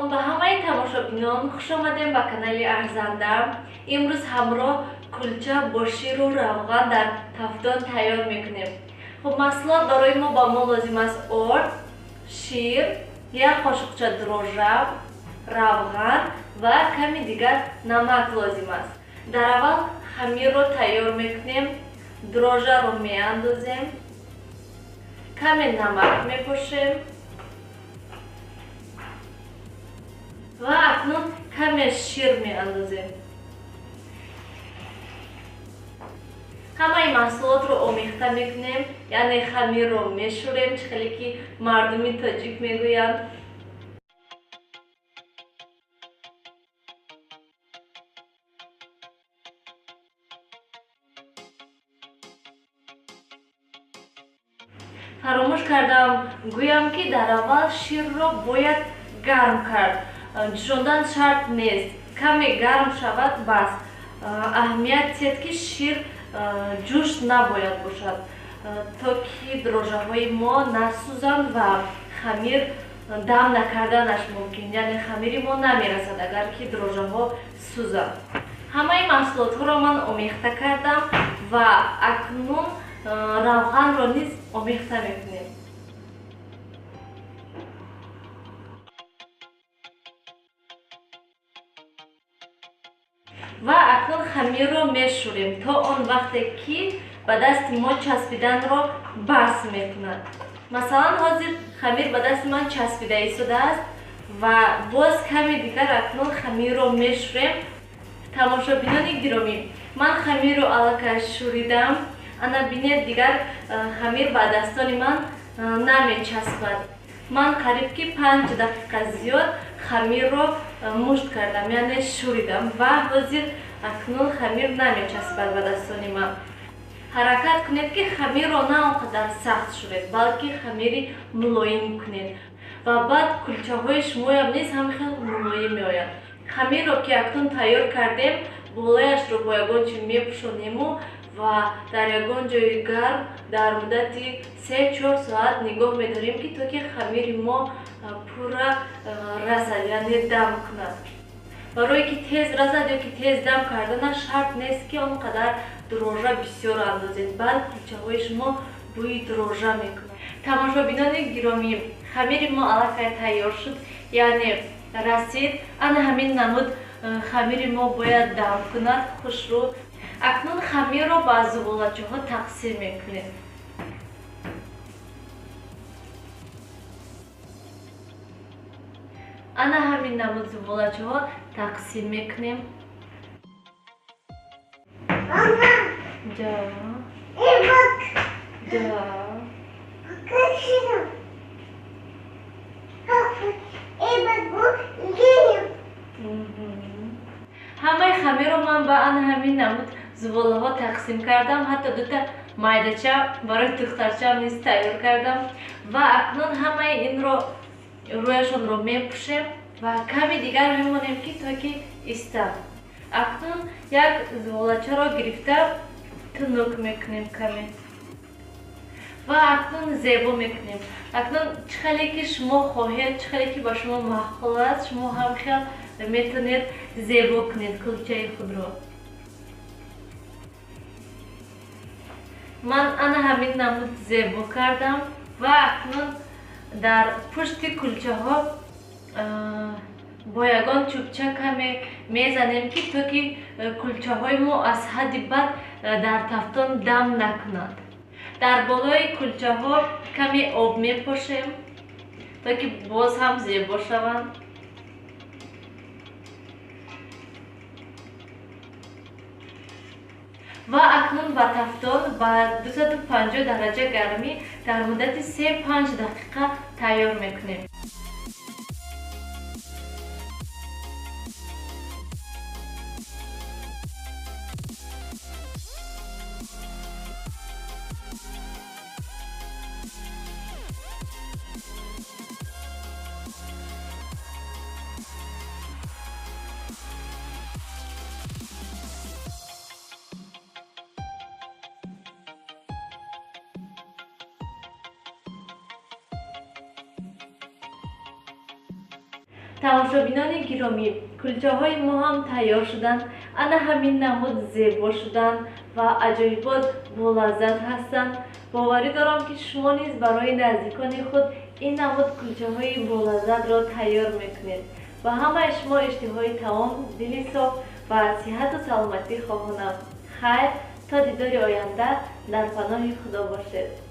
Салом ба ҳамаи тамошобинон, хуш омадем ба канали Арзанда. Имрӯз ҳамроҳ кулча бо ширу равған дар тафдон тайёр мекунем. Хуб, маҳсулот барои мо ба мо лозим аст орд, шир, як қошуқча дрожжа, равған ва ками дигар намак лозим аст. Дар аввал хамирро тайёр мекунем, дрожжаро меандозем, каме намак мепошем ва акнун каме шир меандозем. Ҳамаи маҳсулотро омехта мекунем, яъне хамирро мешӯрем, чӣ хеле ки мардуми тоҷик мегӯянд. Фаромӯш кардам гӯям, ки дар аввал ширро бояд гарм кард. Ҷӯшондан шарт нест, каме гарм шавад бас. Аҳамият тиҳед, ки шир ҷӯш набояд бошад, то ки дрожжаҳои мо насӯзанд ва хамир дам накарданаш мумкин, яъне хамири мо намерасад, агар ки дрожжаҳо сӯзанд. Ҳамаи маҳсулотҳоро ман омехта кардам ва акнун равғанро низ омехта мекунем. Ва акнун хамирро мешӯрем то он вақте ки ба дасти мо часпиданро бас мекунад. Масалан, ҳозир хамир ба дасти ман часпида истодааст ва боз каме дигар акнун хамирро мешӯрем. Тамошобинони гиромӣ, ман хамирро аллакай шӯридам. Ана бинед, дигар хамир ба дастони ман намечаспад. Ман қариб ки 5 дақиқа зиёд хамирро мушт кардам, яъне шӯридам ва ҳозир акнун хамир намечаспад ба дастони ман. Ҳаракат кунед, ки хамирро на он қадар сахт шӯред, балки хамири мулоим кунед ва баъд кулчаҳои шумоям низ ҳам хел мулоим меояд. Хамирро ки акнун тайёр кардем, болояшро бо ягон чи мепӯшонему ва дар ягон ҷои гарм дар муддати 3-4 соат нигоҳ медорем, ки то ки хамири мо пурра расад, яъне дам кунад. Барое ки тез расад ё ки тез дам кардана шарт нест, ки он қадар дрожжа бисёр андозед, баъд кулчаҳои шумо бӯи дрожжа мекунад. Тамошобинони гиромӣ, хамири мо аллакай тайёр шуд, яъне расид. Ана ҳамин намуд хамири мо бояд дам кунад хушрӯ. Акнун хамирро ба зуволачаҳо тақсим мекунем. Ана ҳамин намуд зуволачаҳо тақсим мекунем. Ҳамаи хамирро ман ба ана ҳамин намуд зуволаҳо тақсим кардам, ҳатто дута майдача барои духтарчаам низ тайёр кардам ва акнун ҳамаи инро рӯяшонро мепӯшем ва ками дигар мемонем, ки то ки истад. Акнун як зуволачаро гирифта тунук мекунем каме ва акнун зебо мекунем. Акнун чӣ хеле ки шумо хоҳед, чӣ хеле ки ба шумо маъқул аст, шумо ҳам хел метавонед зебо кунед кулчаи худро. Ман ана ҳамин намуд зебо кардам ва акнун дар пушти кулчаҳо бо ягон чӯбча каме мезанем, ки то ки кулчаҳои мо аз ҳадди бад дар тафтон дам накунад. Дар болои кулчаҳо каме об мепошем, то ки боз ҳам зебо шаванд. Ва акнун ба тафтон ба 250 дараҷа гармӣ дар муддати 3-5 дақиқа тайёр мекунем. Тамошобинони гиромӣ, кулчаҳои мо ҳам тайёр шуданд. Ана ҳамин намуд зебо шуданд ва аҷоибот болаззат ҳастанд. Боварӣ дорам, ки шумо низ барои наздикони худ ин намуд кулчаҳои болаззатро тайёр мекунед. Ба ҳамаи шумо иштиҳои таом, дили соф ва сиҳату саломатӣ хоҳонам. Хайр, то дидори оянда дар паноҳи Худо бошед.